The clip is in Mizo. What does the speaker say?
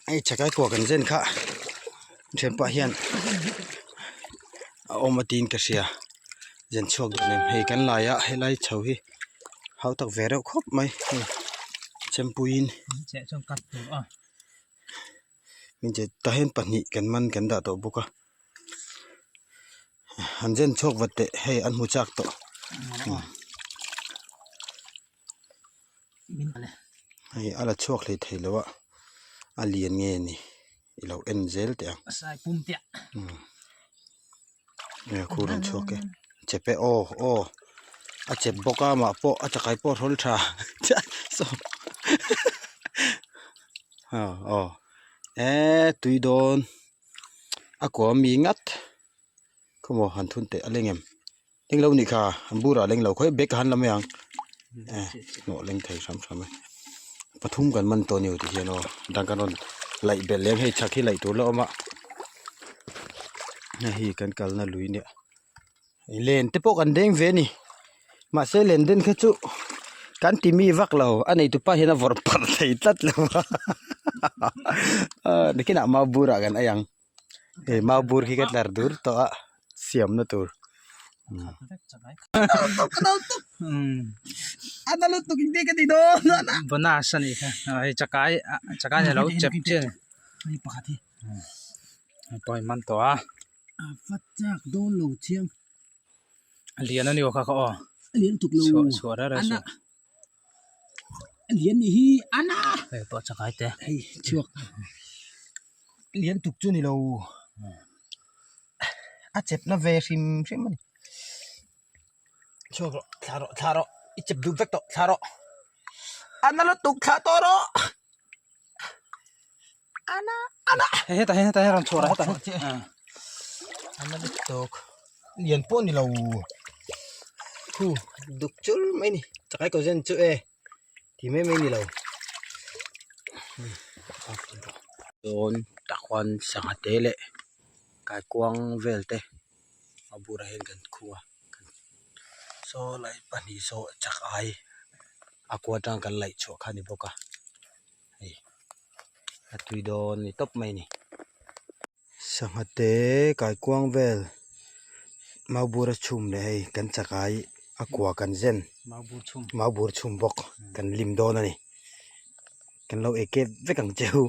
Hei chakai kua kan zen kha thianpa hian a awm a tiin ka hria zen chhuak dawn em hei kan lai a helai chho hi hau tak ve reuh khawp mai hei chempuiin tah hian pahnih kan man kan dah tawh bawk a han zen chhuak vat teh hei an hmu chak tawh. Hei a la chhuak hlei thei lo a a lian nge ni i lo en zel teh ang e khur an chhuak e chep e aw aw a chep bawk a mah pawh a chakai pawh a hrawl tha aw aw e tui dawn a kua mi ngat khawmaw han thun teh a leng em. Eng lo nih kha an burah leng lo khawi bag a han la mai ang eh hnawh leng thei hram hram e pathum kan man tawh a ni tih hian aw dang kan rawn laih belh lem hei chhak hi laih tur la awm a hei kan kalna lui nia len te pawh kan deng ve a ni mahse len den kha chu kan ti mi vak lo a nei tupa hian a vawrh parh thei tlat lo a nakinah mau burah kan ei ang. Hei mau bur khi ka tlar dur tawh a siamna tur Bonus a nih kha hei chakai chakai ni lo chep chi a ni hei pawh a man tawh a a lian a ni aw kha kha aw chhuah chhuah reng reng suh. Lian nih hi ana hei pawh chakai te hei chhuak lian tuk chu ni lo a chep na ve hrim hrim a ni chhuak rawh thla rawh thla rawh i chep duh vek tawh thla rawh ana lutuk thla tawh rawh ana ana hei hetah hian hetah hian rawn chhuah rawh hetah hian ana lutuk lian pawh ni lo khu duk chur mai ni chakai ko zen chu e ti mai mai ni lo dawn tah khuan sangha te leh kaikuang vel te a bulah hian kan khung a saw lai pahnih saw chakai a kua atang kan laih chhuah kha a ni bawk a hei a tui dawn ni tawp mai a ni. Sangha te kaikuang vel mau bur a chhum leh hei kan chakai a kua kan zen mau bur chhum bawk kan lim dawn a ni kan lo ei kep vek ang cheu.